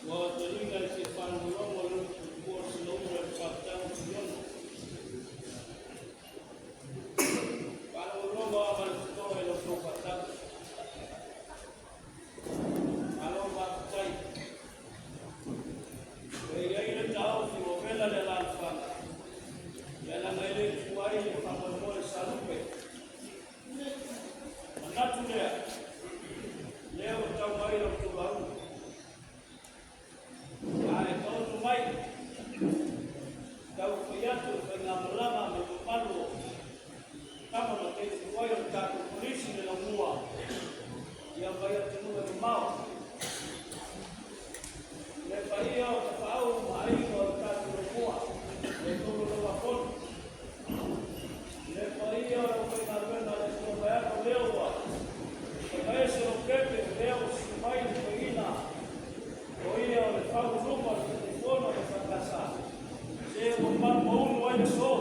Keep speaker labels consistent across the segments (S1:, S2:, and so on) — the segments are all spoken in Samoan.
S1: Ua taliga i se faalogologo le upu pupua o le Sinaula i le Faaputaga o Piliona. Faalogologo lava ma le totoa i la outou faatau. Malo faafetai. E i ai le taofi ua vela le alaalafaga, ia leaga e le tuua ai le faamoemoe salupe. Manatu lea, lea ua tau mai la outou lauga. Ae taoto mai, tau fai atu le faigamalaga ma le mamalu o tama ma teine tuai o le tatou polisi le laumua ia mai atunuu e mamao. Le paia o tafaau ma aiga o le tatou laumua, le tololauafono. Le paia o le aufaigaluega a le Atua vaeatu lea ua tafaese Lopepe, lea ua susu mai le toeaina o ia o le fauuluga o le Taitaifono o le EFKS, se ua malumaunu ai le aso.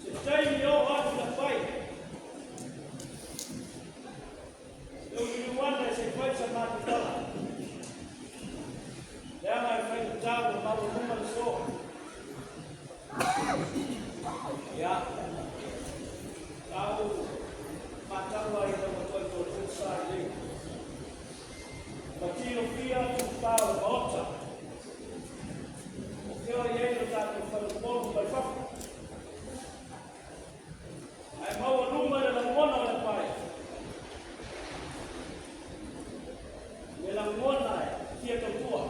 S1: Se taimi oo atu lapai, e uliliu ane se i fai sa matou tala, leaga e faigata ua maualuga le aso. Ia, sa ou matau lava ina ua toitoto sa i lei. Ma tilofia tupa o le Maota, o fea o i ai lo tatou faleupolu mai fafo. Ae maualuga le lagona o le pae, le lagona e fia tautua.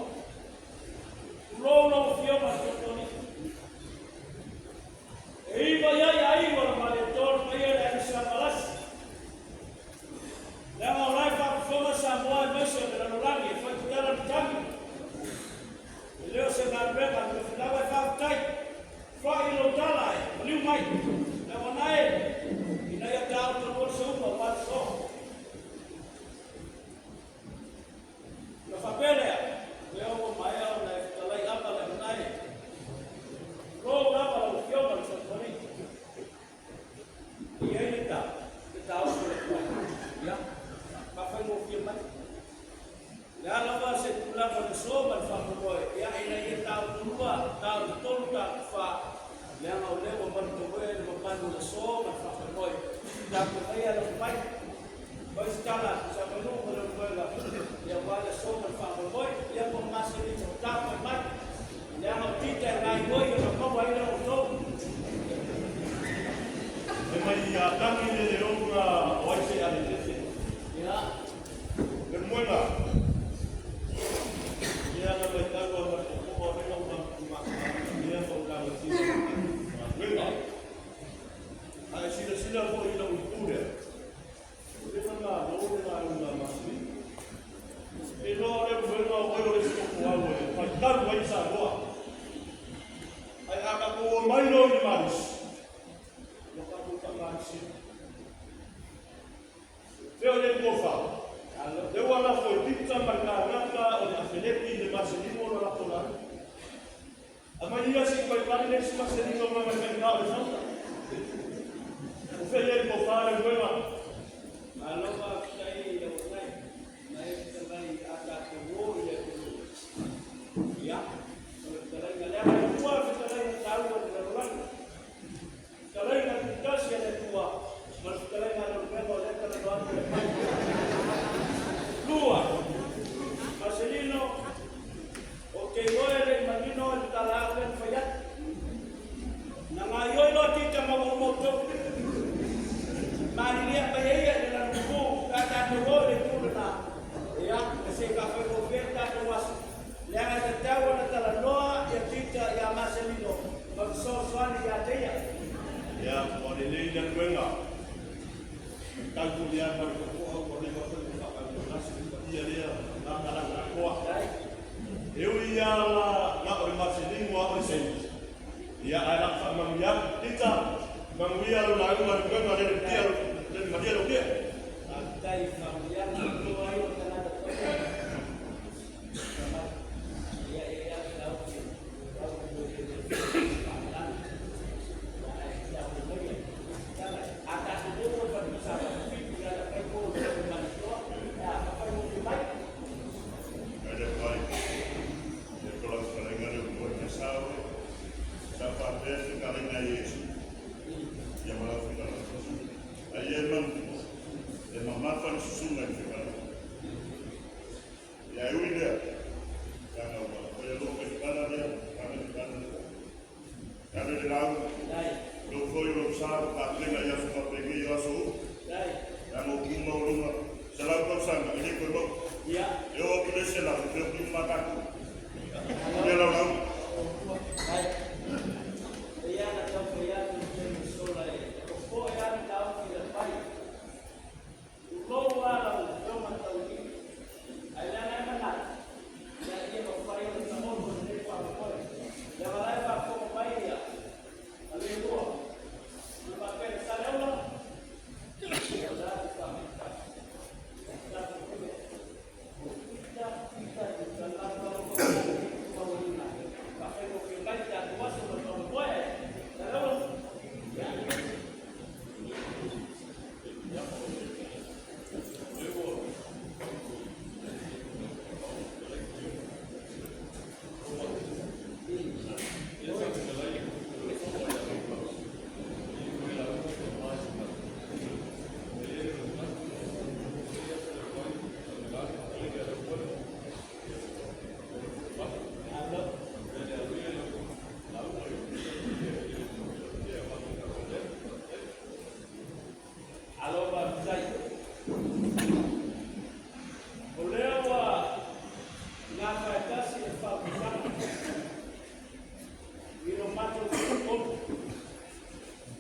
S1: Tulou lau Afioga i le Tootooalii. E iva i ai aiga o le Malietoa, le paia i le aiga Sa Valasi. Leaga o la e faafofoga Samoa aemaise o le lalolagi e fai tatala le tagi. E le o se galuega a le tofilau ae faafetai. Fa'i lou tala e maliu mai. Leaga e ina ia taoto lua le seuga o Paleso. Ona faapea lea, lea ua maea ona e fetalai ava le aonae. Tulou lava lau Afioga i le Tootooalii. E i ai le tala, le taofi o le tuai. Ia, faafaigofie mai. O le a lava se tulaga o le aso ma le faamoemoe, ia ina ia taotolua, taototolu, taotofa, leaga o lea ua malutoe le mamalu o le aso ma le faamoemoe. Tatou maia lau mai. Fai se tala a Tuisamanu ma Leulumoega, ia aua le aso ma le faamoemoe, ia ma Maselino, tapuai mai, leaga o Tita e gaoioi ona maua ai lea o outou.
S2: E mai ia tagi le leoga o ai se ale tete.
S1: Ia.
S2: Leulumoega. Ia na mai tau a ma le popoa o lea ua ia ma u lagatia galuega. Ae silasila foi i lau itu lea, o lea na lo le lauga a Maselino. E iloa o Leulumoega o oe o le isi tofoau e faitalu ai Samoa. Ae a tatou omai loa i le malosi, ua tatou faamalisia. Fea o i ai le tofa? Lea ua lafo e Pita ma le tagata o le Afeleti le Maselino lo latou lauga. Aumai ia se i toe tali le isi Maselino ma mai faigata o le fauta. O fea i ai le tofa, Leulumoega?
S1: Malo faafetai i lau Afioga na e fetalai a tatou o i le atunuu. Ia, o le fetalaiga leaga e lua fetalaiga taua i le lalolagi. Fetalaiga tutasi a le Atua ma le fetalaiga a Leulumoega o lea e talanoa atu le pai. Lua, Marcelino, ou te iloa e le i manino le tala au lea na fai atu. Na gaoioi loa Tita ma ua uma outou. Malilia mai e ia i le lanupu pe a tatou o i le itu lena. Ia, e se i faafaigofie le tatou aso. Leaga e tatau ona talanoa ia Tita ia Maselino ma fesoasoani ia te ia.
S2: Ia, ua lelei le aluega. Tau foi lava ma le totoa ua leva foi ona faatautoatasi le paia lea na talauga atoa. E ui lava la na o le Maselino a o le Saini, ia ae la faamanuia atu. Tita, manuia lau lauga le muega le tia le malia lau tia.
S1: Faafetai i faamanuiaga atoa ai o tagata paia. Ia e ia tau tau le faamalalo. Ia ae tatou maia. A tatou o i Falemusa fitu i ala fai ko le Malietoa, ia fai mo mai. Ia.
S2: E oo atu le isi 100, e le o piu ma tatou. Ia laulau.
S1: Ia na tau fai atu i le taimi sola e popoe lava le taofi i le fai. Tulou lava lau Afioga Taulii, ae leaga e manatu, ina ia mafai ona taoto lenei faamoemoe. Leaga o la e faafofoga mai Leilua, ona faapea lea, Saleaula, o le a le faamatalaga? Alo faafetai. O lea ua gafaetasi le faautautaga i lo matou fagatonu.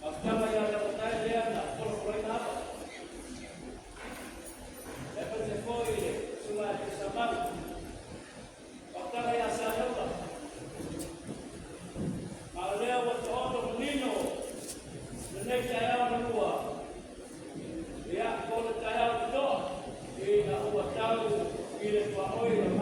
S1: Faafetaga ia Lenatai lea na folafolaina ava. Aemaise foi le susuga ia Tuisamau. Faafetaga ia Saleula. Ma o lea ua taoto manino lenei taeao na lua, ia, po o le taeao totoa, ina ua tau i le tuaoi.